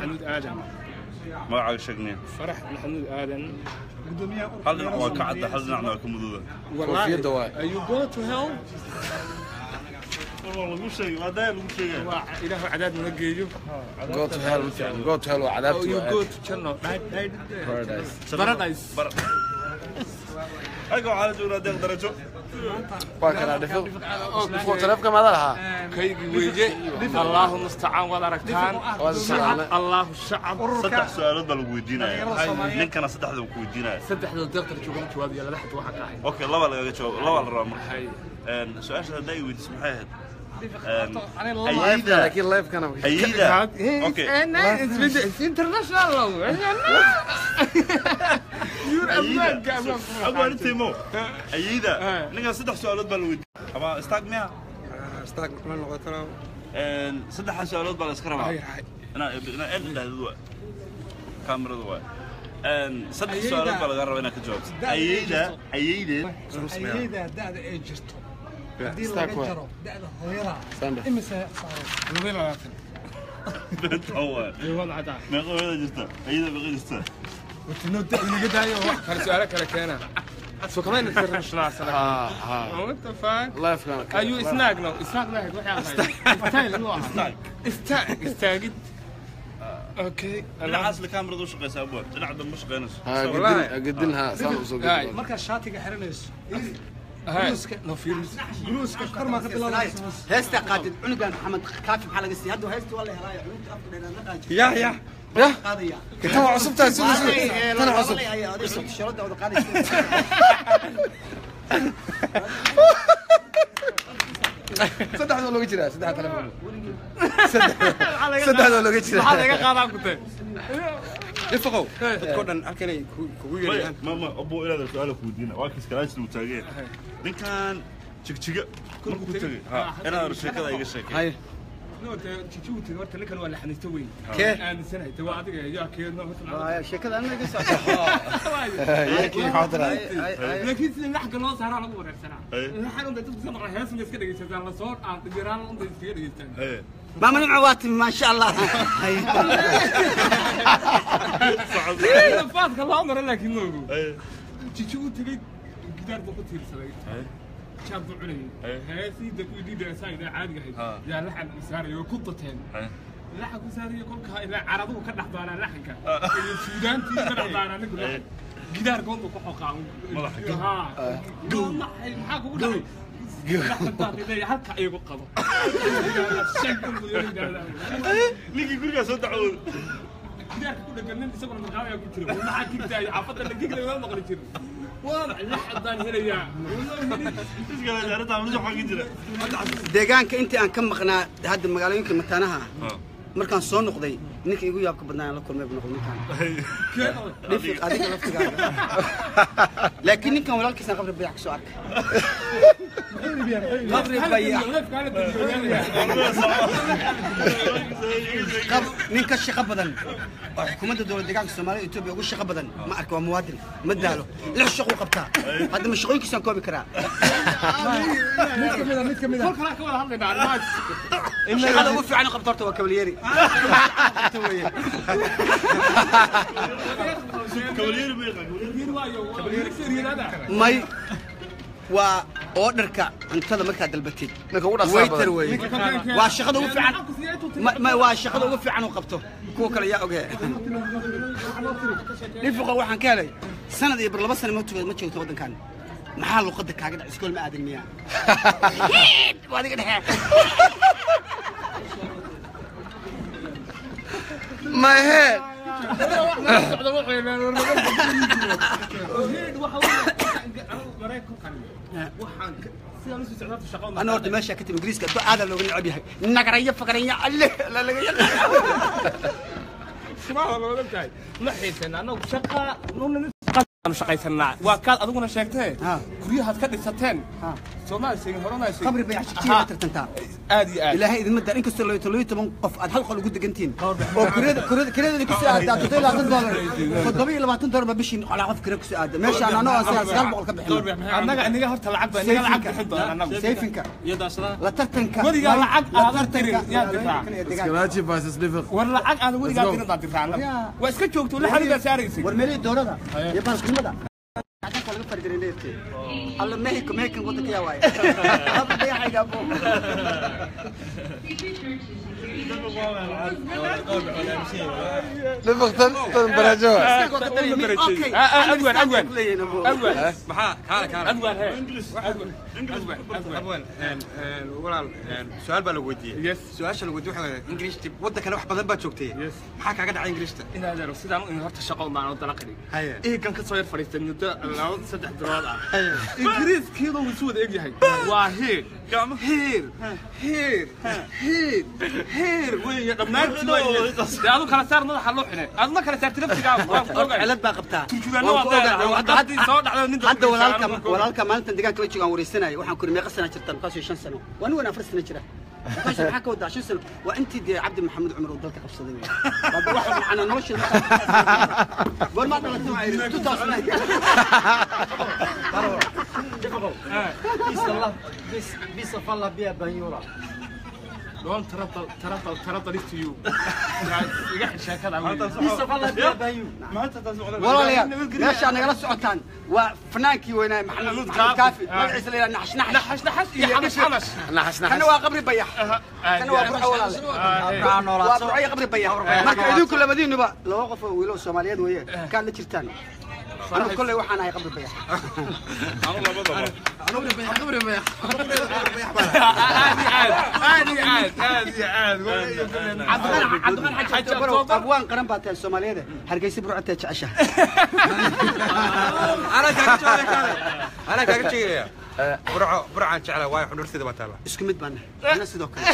Maxamuud Aadan. Magacaaga sheegnaya. Farax Maxamuud Aadan. Hal dhinac waa ka cadda, hal dhinacna waa ka mudooda. Koofiyadda waay. Are you go to hell? Waa lagu sheegay, waa daaya lagu sheegay. Waa Ilaahu cadaab nala geeyo. Go to hell ma fiicno. Go to hell waa Oh, cadaabti you waa. Go to janno. Paradise. Paradise. Halka waxaa la joognaa Deeq Darajo. Waa kana dhifiq. Dhifiq taleefka maada lahaa. Kaygii weeye. Allahu mustacaan, waad aragtaan. Waad salaamay. Allahu shacab. Saddex su'aalood baa lagu weydiinaya. Ninkana saddexda buu ku weydiinaya. Saddexda Deeq Darajo ugama jawaabiya, laba xad waxaa ka ahayd. Okay, laba lagaga jawaab, laba la rabaa marka. Hay. Su-aasha haddaa i weydiis maxay ahayd? Live-ka laakiin live-kana. Ayida. Okay. It's international. You're Ayida. ammaanka. Abwaanintaymo. Ayida. Ninkan saddex su'aalood baa la weydiinaya. Ama istaag miya? Istaag kula noqoto. Saddexda su'aalood baa la iska rabaa. Inaa el dhahdid waa. Kaamiradu waa. Saddex su'aalood baa laga rabaa inaad ka jawaabto. Ayida, ayaydeed. Ayayda da'da ay jirto haddii Istaag laga waay. jaro da'da hooyada, Sunday. imise saaran? 22. Beentan waay. Waad cadaa. Meeqa hooyada jirta? Ayida meeqa jirta? Wartino da' inaga daayo, wax kale su'aalo kale keena. So kama international sana. Ha ha. What the fuck? Live-kana. Are you snack no? Snack ma ahayd waxay ahayd. Style inuu ahaa. Istaag, istaagid. Okay. Dhinacaas la kaamiradu u shaqeysaa abwaan. Dhinaca dambe ma shaqeynayso. Ha gedin, gedin ha saan u soo Hay. gedin. Markaad shaatiga xiranayso, Hay. guluuska No fears. guluuska kor maa ka bilaabaysa hoos? Heesta qaadid cunugan Maxamed Kaafi maxaa laga siiyay? Hadda heesta waa la helaayo, cunugta afka dheer la qaadi Ya ya. Ya. qaadaya. Tan waa cusub tahay, sida sida. Tan waa cusub. Cusub sharada wada qaadaysa. Saddexdoo looga jiraa, saddex telefoon. Saddexdoo looga jiraa. Maxaa laga qaadaa ku tay? Dhifaqow, dadkoo dhan halkanay kugu yeerayaan. Ma abu inaad su'aal ku weydiina. Waa kiis kalaas uu taagay. Ninkan jigjiga markuu tagay. Ha, inaad sheekada iga sheekay. Hay. No, te jijuuti horta ninkan waa la xaniisto weyn. Kee? Aaminsanahay. Te waa adiga yaa keedna horta. Sheekada anaga iga socota. Yarkii maxaa tiraa? Laakiin sida laxga loo saaraa lagu wareersanaa. Hay. Waxaan unta dadku soo maqlay hees iska dhegeysataan la soo aan yaraan unta iskaga dhegeystaan. Hey. Maama Nimco waa timi, maasha Allah. Faadka loo maro laakiin moogu. Hey. Jijuu tagay, gidaar buu ku tiirsaday. Hey. Jaab buu cunayay. Hey. Heesii da ku diidaysaa ila caadiga ahayd. Ha. Yaa laxan u saarayo ku dateen. Hey. Laxan ku saarayo kolka ilaa caraduhu ka dhex daaraa laxanka. Iyo suudaantii ka dhex daaraa ninku laxan. Gidaar goon buu ku xoqaa. Madaxa. Ha. Maxaa kugu dhacay? Laxan daaqilay halka iyagu qabo. Shan buu yidhaahdaa. Ninkii gurigaa soo dacwooday. Gidaarka ku dhagan nin isaguna marqaabaya ku jira. Maxaa kigtaayo xaafadda la gigla ma maqli jirin. Waa laxadaan helayaa. Iskala jaarinta amadu waxaa ka jira. Deegaanka intii aan ka maqnaa hadda magaalooyinka mataanaha, markaan soo noqday ninka igu yaabka badnaa aan la kulmay buu noqday ninkan Dhifiq, adiga laftigaaga. Laakiin ninkan walaalkiisaan Qabri Bayax ka soo arkay. Qabri Bayax nin ka shaqo badan oo xukuumadda dowlad deegaanka Soomaalida Etoobiya ugu shaqo badan ma arka. Waa muwaadin ma daalo, lix shaqo u qabtaa. Hadda ma shaqooyinkiisaan koobi karaa? Mid ka mid a, mid ka mid a. Kol kale ka wada hadlaynaa arrimahaas. Shaqada ugu fiican u qabta horta waa kabalyeeri. Kabalyeeri ma yaqaan? Kabalyeeri. May, waa orderka cuntada markaad dalbatid. Ninka ugu dhaqsaha waiter badan. Weeye, waa shaqada ugu fiican. Ma waa shaqada ugu fiican uu qabto. Kuwa kale yaa ogee. Dhifiqo waxaan ka helay sanad iyo bar, 2 sano ma tuga ma joogto waddankan. Maxaa luqadda kaaga dhac? Iskool ma aadin miyaa? Waa adiga dhexe. My head. Socda wuxuu yidhi Ana horta meeshaa ka timi Ingiriiska aada looga necab yahay, nagarayo faqranya alle la laga Ma xiisana anagu shaqa aanu shaqaysanaa, waa kaad adiguna sheegtee. Ha. Guryahaad ka dhisateen Soomaali sheegin horena sheegin. Qabri bay xajijiya la tartantaa. Aad iyo aad. Ilaahay idin madar inkastoo 12 qof aad hal qol ugu degantiin oo kurada ku soo aadaa $27, $27 ba bishii qolaa qof kira ku soo aada meesha aan anoo 900 ka bixin. Annaga aniga horta lacag baa aniga lacag bixin doona annagu. Sayfinka la tartanka weligaa lacag aadan tirin yaa dirtaa. Iskalaji versus Dhifiq. War lacag aadan weligaa tirin baa dirtaa annagu. Waa iska joogto la xarigaa saaraysay. War meelihii doorada iyo baaskiimada caddanka laga farjiray leertay alla Mexico Mexican wadanka yaa waaye haba dayaxayga abo. Dhifiq tan tan barajo. Okay. Adwan adwan adwan maxaa kaale kaale adwan he abwan walaal su'aal baa lagu weydiiyey. Yes. Su'aasha lagu weydiiyey waxa weeye English waddankana wax badan baad joogtay. Yes. Maxaa kaaga dhacay Englishta? Inaad aro sidaan in horta shaqo maan oo dalaqadi. Haye. Eegan ka soo yar fariistay muddo 2-3 bilood ah. Haye. Ingiriiskiidu wuu isu wada egyahay. Waa heer heer heer heer heer weeye dhammaantii weeye. Dee adu kala saar madaxa loo xidhay. Aduna kala saartay laftigaaga. Waan ku ogahay. Cilad baa qabtaa. Turjubaanna waa leedahay. Haddii soo dhacdo nin hadda walaalka maalintan deegaanka la joogaan wareysanaya waxaan kuri meeqa sana jirtaa markaasuu 5 sano waa nin weyn 4 sano jira markaasuu maxaa ka wadaa 5 sano waa intii dee Cabdi Maxamed Cumar uu dalka qabsaday wey. Waa wax macnaa nolosha goor ma dhalatay waa yidhi 2009. Peace of Allah be upon you. Don't trouble trouble trouble to you. Iga sheekada weeye. Peace of Allah be upon you. Walaalayaal meesha nagala socotaan waa fanaankii weynaa Maxamed Kaafi magaciisa la yidhaha Naxash Naxash Naxash Naxash iyo Xamash Xamash. Naxash kana naxash. waa qabri bayax kana waa burco walaale waa burco iyo qabri bayax marka idinku labadiinuba laba qof oo wiilo Soomaaliyeed weeye kaad la jirtaan anigu kolley waxaan ahay qabri bayax. Anu labadaba. Qabri bayax. Aad iyo aad aad iyo aad aad iyo aad. Cabdiqani Xaji Barow abwaan qaran baa tahay Soomaaliyeed Hargeysa burco tahay jeceshahay. Anaa kaaga jawaabaya kaale. Anaa kaaga sheegaya. Burco burcaan jeclaa waayo xundhurtida baa taala. Isku mid baan nahay ana sidoo kale.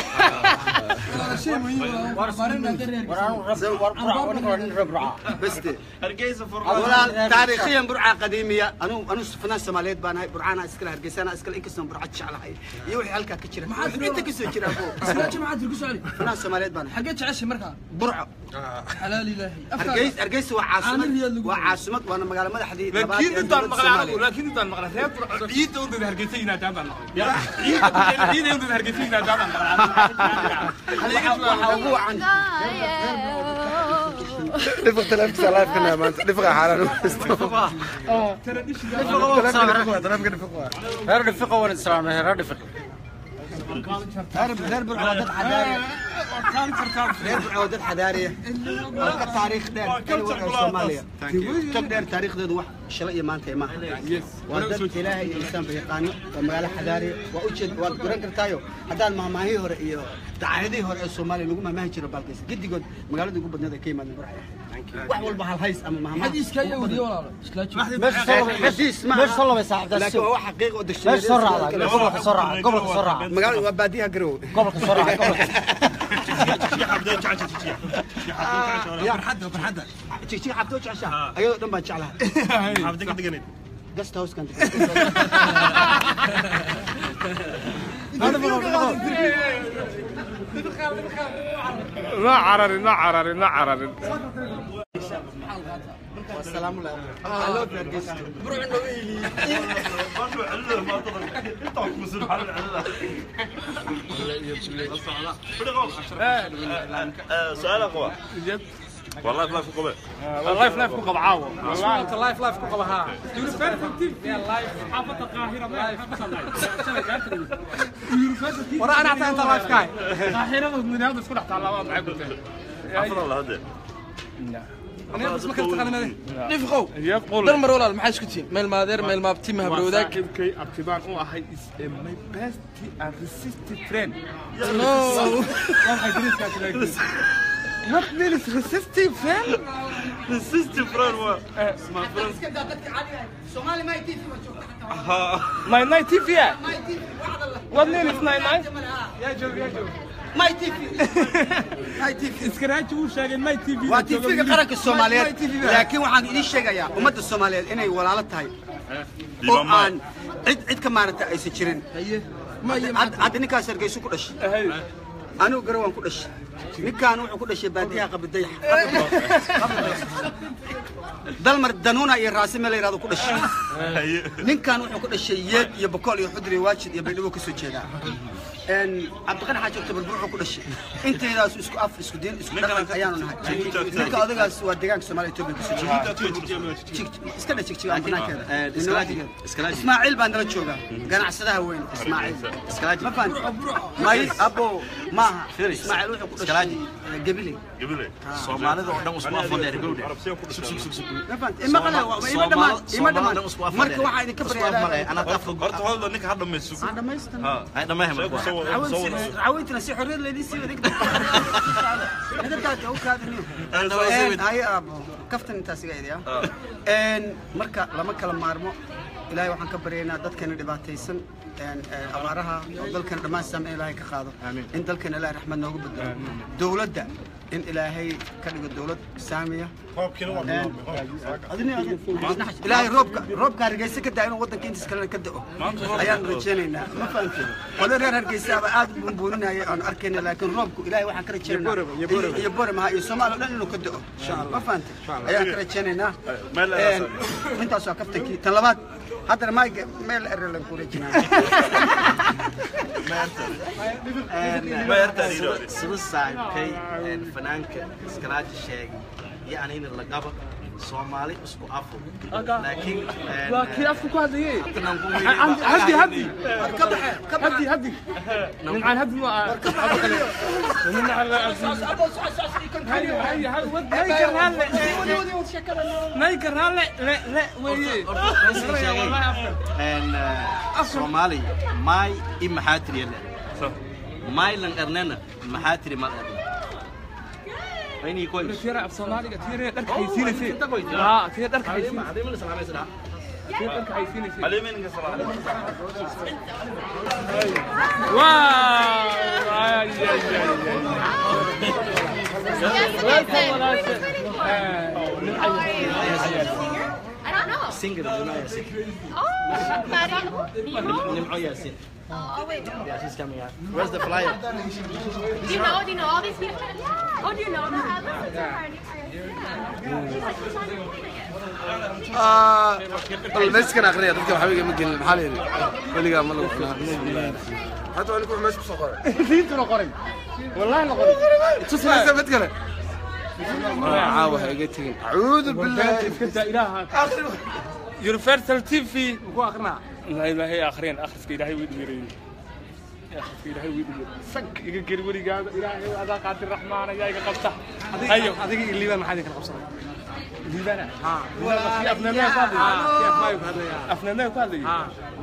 Bas de Hargeysa walaal taariikhiyan burca qadiimiya anu fanaan Soomaaliyeed baan ahay burcaana iskale Hargeysana iskale inkastoo burca jeclahay iyo wixii halkaa ka jira inta ka soo jira abo Islaaji maxaad ku socday? fanaan Soomaaliyeed baan ahay Xagee jeceshay markaa? Burco. Xalaal ilaahi. Hargeysa Hargeysa waa caasimad Caano riyaad lagu waa caasimad waana magaalo madaxdii labaad laakiin ee intaan dowladda maqlay anigu Soomaaliya. laakiin intaan maqlay reer Burco ciidda u dad Hargeysa yimaadaan baan maqlay. Ciidda u dad Hargeysa yimaadaan baan maqlay. Waxa ugu wacan Dhifiq taleefankiisa live kana maanta. Dhifiq xaalan u haysto. Taleefanka Dhifiq waa. Reer Dhifiq waan islaamay reer Dhifiq. reer reer Burco waa dad xadaariya reer Burco waa dad xadaariya oo ka taariikh dheer kaliya waxa Soomaaliya tog dheer taariikhdeedu wax shalay iyo maanta maaha waa dad ilaahay iyo insaanba yaqaano waa magaalo xadaariya waa ujeed waad garan kartaayo haddaan mahmaahihii hore iyo dacaayadihii hore ee Soomaaliya lagu mahmaahi jiro baalkaysa gedigood magaalada ugu badneed ay ka yimaadeen Burco wax walba hal hays ama mahmaah Xadiiska ayaa wariye walaalo. Islaaji. xadiis ma Meesha soo labaysaa Cabdi laakiin waa wax xaqiiq oo Meesha soo raacda gobolka soo raaca gobolka soo raaca magaalada waa baadiyaha garow gobolka soo raaca gobolka. Barxadda barxadda. Jigjiga xabtoo jeceshaha ayadoo dhan baan jeclahay Xaafadda ka deganeed. Guest house kan Ma cararin ma cararin ma cararin. والسلام عليكم I love you Hargeysa. سؤال اقوى والله لا في قبل والله لايف ku qaba caawa. Wallah live live ku qaba ha. University live xaafadda Qaahira ma xaafadda live. Shalay gaartay. University Wara ana xataa inta live kaay. Qaahirada magaalada isku dhex taallaa waa maxay ku tahay? عفوا الله هذا Aniga bas ma kala taqaanaa. Dhifiqow. Yaqul. Dar mar walaal maxaa isku tihiin? Meel maadeer meel maabti ma habrowdaag. Saaxiibkay abtibaan u ahay is a my best and resisted friend. No. Waxay Ingiriiskaasi leeyihiin. What means resistive friend? Resistive friend my friend. Soomaali ma TV ma joogto xataa. My night TV. My TV wacd Allah. What means nine nine? Ya joog ya joog. My TV. My TV. Iskaraaji wuu sheegay my TV. Waa TV-ga qaranka Soomaaliyeed laakiin waxaan idiin sheegayaa ummadda Soomaaliyeed inay walaalo tahay oo aan cid ka maaranta aysan jirin. Hadda ninkaas Hargeysa ku dhashay, anigu Garawaan ku dhashay, ninkaan wuxuu ku dhashay baadiyaha Qabidayax, Dalmar Danuuna iyo Raasime la yidhahdo ku dhashay. Ninkaan wuxuu ku dhashay Yeed iyo Bokool iyo Xudri, Waajid iyo Baydhabo ka soo jeedaa. Cabdiqani Xaaji Octobar wuxuu ku dhashay. Intaydaas isku af, isku diin, isku dhaqan ayaanu nahay. Ninka odagaas waa deegaanka Soomaaliya Etoobiya ka soo jeeda. Iska dheh Jigjiga aan banaankeeda. Ismaaciil baa nala jooga, ganacsadaha weyn Ismaaciil. Ma fahanti? May abo maaha. Ismaaciil wuxuu ku dhashay Gabiley. Soomaalida oo dhan isku afadheer gowdhe. Ma fahanti? Ima qale ima dhamaan, ima dhamaan. Marka waxaa idinka baryaa horta hadda ninka ha dhamaysto. Aan dhamaystan. Ay dhammahay marka. Caawintina si xorriyad laydin siiyo idinka. Midabkaadi u kaadiniyo. Haye aabo, kaftan intaas iga idiya. Marka lama kala maarmo. Ilaahay waxaan ka baryaynaa dadkana dhibaataysan abaaraha oo dalkana dhammaan saameyn Ilaahay ka qaado, in dalkana Ilaahay raxmad noogu bedelo, dowladda in Ilaahay ka dhigo dowlad saamiya. Ilaahay roobka Hargeysa ka daa inuu waddanka intiis kalena ka da'o ayaan rajaynaynaa. Ma fahamtay? Qolo reer Hargeysa aba aad u buunbuuninaya aan arkayna, laakiin roobku Ilaahay waxaan ka rajaynaynaa iyo Boramaha iyo Soomaaliya oo dhan inuu ka da'o. Ma fahamtay? Ayaan ka rajaynaynaa. Intaas waa kaftankii. Tan labaad haddana mayga meel erelan ku rajinaa. Sida saaxiibkay fanaanka Iskalaaji sheegay iyo anayna laqaba Soomaali isku afo, laakiin waa kii afku ku hadlayay. Hadi hadi hadi hadi nimcaan hadi ma Soomaali maay i maxaa tiri maay lan ernena maxaa tiri mal erna ayni koy tira af Soomaaliga tira dharka haysiinaysa. Haa, tira dharka haysiinaysa, tira dharka haysiinaysa. Wow, ay ay ay. I don't know. Singer Nimco Yaasin. Oh, Mario. Nimco Yaasin. Oh, wait. Yeah, she's coming out. Where's the flyer? Do you know all these people? Yeah. Oh, do you know them? I listen to her. Yeah. She's like, she's on your plane, I guess. Bal meeskan akhriya dadka waxba igama gelin, maxaa la yidhi weligaa ma lagu filaa. Hadda waa ninku meesha kusoo qoray. Diintuna qoray, wallahi la qoray. Tusaysa mid kale caawa ha iga tegin, acuudu billahi. Iska daa ilaaha. Universal TV ku akhrina. La ilaahay akhriyeen akhriska Ilaahay wuu dhiiriyay, akhriska Ilaahay wuu dhiiriyay. Sank iga geli weligaada. Ilaahay adaa qaadir raxmaan ayaa iga qabta. Ayo adiga iyo Liibaan maxaa idin kala qabsaday? Liibana haa, afnamee ku hadlayay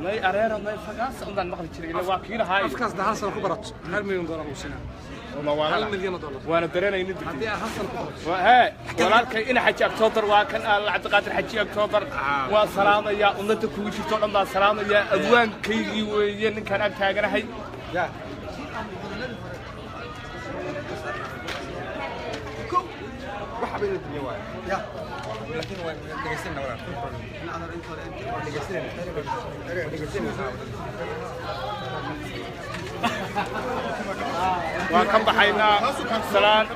may areero may fagaas unbaan maqli jiray ilaa waa kii lahaa. Afkaas da hal sano ku barato $1 milyan lagu siinaa. $1 milyan. Waana dareenaynin haddii aad hal sano ku barato. Hee walaalkay ina Xaji October waa kan Cabdiqaadir Xaji October waa salaamaya. Ummadda kugu jirto o dhan baa salaamaya. Adwaankaygii weeye ninkaan ag taaganahay. Waxa bayna dunya waay ya, laakiin waan dhegeysanayna walaal, waan dhegeysanayna. Waan ka baxaynaa salaan.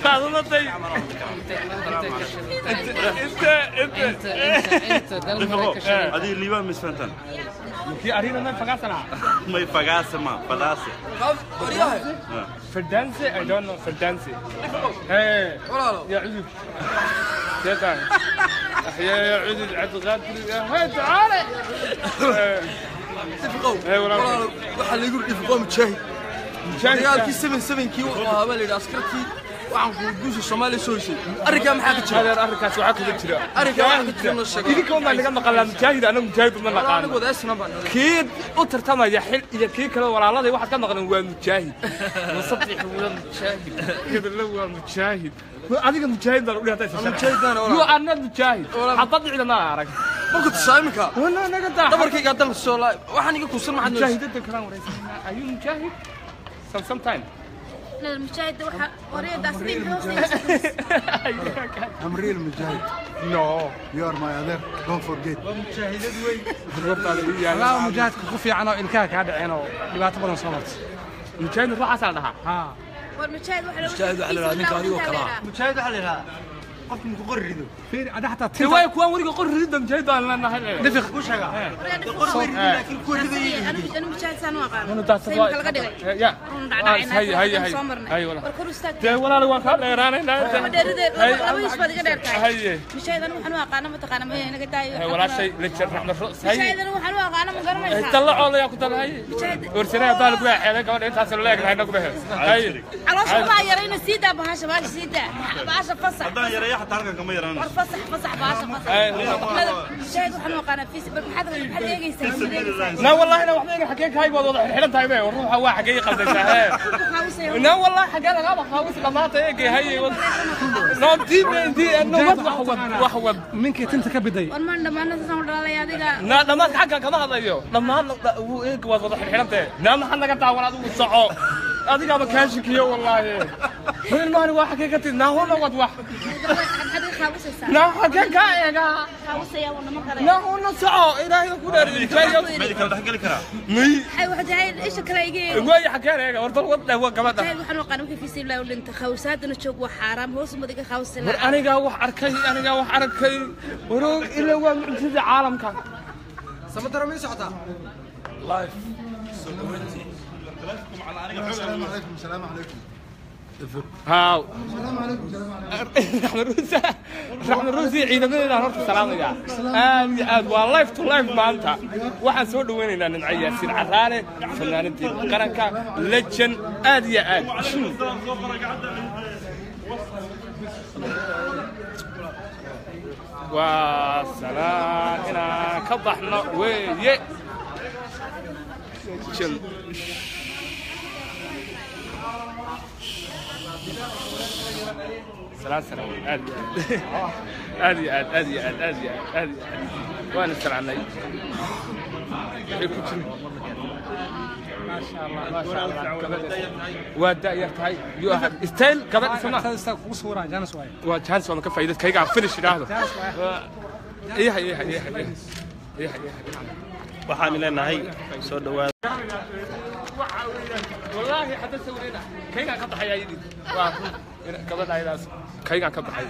Faadumatay انت انت انت انت. Adiga Liibaan ma isfahantaan? Kii arina may fagaasana. May fagaase ma fadaase. Fidanse, I don't know fidanse. Hey يا عذب شيطان يا عذب عبد القادر هاي تعالى. Dhifiqow, walaalo, waxaa laygu yidhi Dhifiqow mujaahid dagaalkii 7-7-kii wuxuu ahaa baa la yidhi askartii waxaan kuu guusha Soomaaliya soo heshay. Arrinkaa maxaa ka jira? Adeer, arrinkaas waxaa kaga jira. Arrinkaa waxaa ka jira noo sheeg. Idinka unbaa naga maqalaa mujaahid, anaga mujaahid uma naqaano. Anigu wadaasna baan. Kii u tartamaya xil iyo kii kale walaaladay waxaad ka maqleen waa mujaahid, musadix waa mujaahid, hebello waa mujaahid. Adiga mujaahid baan u dhihatay. Mujaahid baan, walaal. You are not mujaahid. Xabad dhicda ma arag. Marka tusaamika. Wana naga daa. Dhabarkayga hadda la soo laa. Waxaan iga kuusan maxaad noo. Mujaahidada kalaan wareysanaa. Are you mujaahid? Sometime. المشاهد waxa wareeda sidii muxuu I'm real mujahid. No. You are my other. Don't forget. والله mujaahidka ku fiican oo ilkaha kaa dhaceen oo dhibaato badan soo martay. Mujaahid ruuxaas la dhahaa. Haa. war mujaahid waxa lagu Mujaahid waxa la yidhaahdaa ninka adigoo kale ah. Mujaahid waxa la yidhaahdaa qofka muku qori rido. Fiir ada xataa Dee waay kuwaan weliga qori ridda mujaahid baan leenahay. Dhifiq ku sheega. Qori way rido laakiin ku rido anu mujaahid saan u aqaan. Anu taas waa laga dhigay. Ya. Run dhacdhacayna. Hay hay hay. Soo marnay. Hay walaal. War kor istaag. Dee walaal waan kaa dheeraanaynaa. Laba dheeride laba his baad iga dheer tahay. Haye. Mujaahid anu waxaan u aqaana ma taqaana ma inaga daayo. Hay walaashay la jir raxmad ro. Haye. Mujaahid anu waxaan u aqaana ma garanaysaa. Talacooda yaa ku talahay. Warsanaa baa lagu xeelay gabadha intaas la leeyahay nagu baxay. Haye. Caloosha ma yarayna sii daa bahasha bahasha sii daa. Bahasha fasax. Haddaan yareeyo xataa halkan kama yaraanayso. War fasax fasax bahasha fasax. Mujaahid waxaan u aqaana fiis bal maxaad eegaysaa? Na wallahi na waxba iga xagee kahay baad wada xidhan tahay bay ruuxa waa xagee qaldaysaa hee. Na wallahi xagee laga qaawis dhamaata eegay haye. No diib diib no wad wax wad wax wad ninkii tinta ka biday. War maan dhamaana saan u dhalaalay adiga. Na dhamaad xagga kama hadlayo. Dhamaan wuu eeg waad wada xidhan tahay. Na maxaa naga daawan adigu soco. Adiga ba kaa shakiyo wallahi. Reer maani waa xagee ka tid na hona wad wax. Maxaad iga qaawsaysaa? Na xagee ka eega. Qaawsaya wana ma Na hona soco ilaahay ku dhaariyo. Meel kale dhex geli karaa. May. Ay waxa tahay isha kale iga eeg. Way xagee eega war dal wad waa gabadha. Mujaahid waxaan u aqaan wixii fiis ilaa u dhintay khawsaadana joog waa xaaraam hoos uma iga khawsay. War aniga wax arkay aniga wax arkay. Waroog ilaa waa mucjisada caalamka. Samadara ma socotaa? Live. السلام عليكم السلام عليكم. هاو. السلام عليكم السلام عليكم. رحمة روسي رحمة روسي ciidamadeeda horta salaamaya. Aad iyo aad waa life to life maanta. Waxaan soo dhaweynaynaa Nimco Yaasiin Caraale fanaanadii qaranka legend aad iyo aad. Waa salaan inaan ka baxno weeye. Legend. سلام سلام عادي عادي عادي عادي عادي عادي وانا سلام عليك ما شاء الله ما شاء الله ودا يرتاي يو ستايل قبل سنه صورة جانس واي وجانس والله كفايده كيغا فينيش يراهdo ايه ايه ايه ايه ايه waxaan leenahay soo dhawaad والله حتى سوينا كيغا ka baxay ayidi waa gabadha aydaas kayga ka baxay.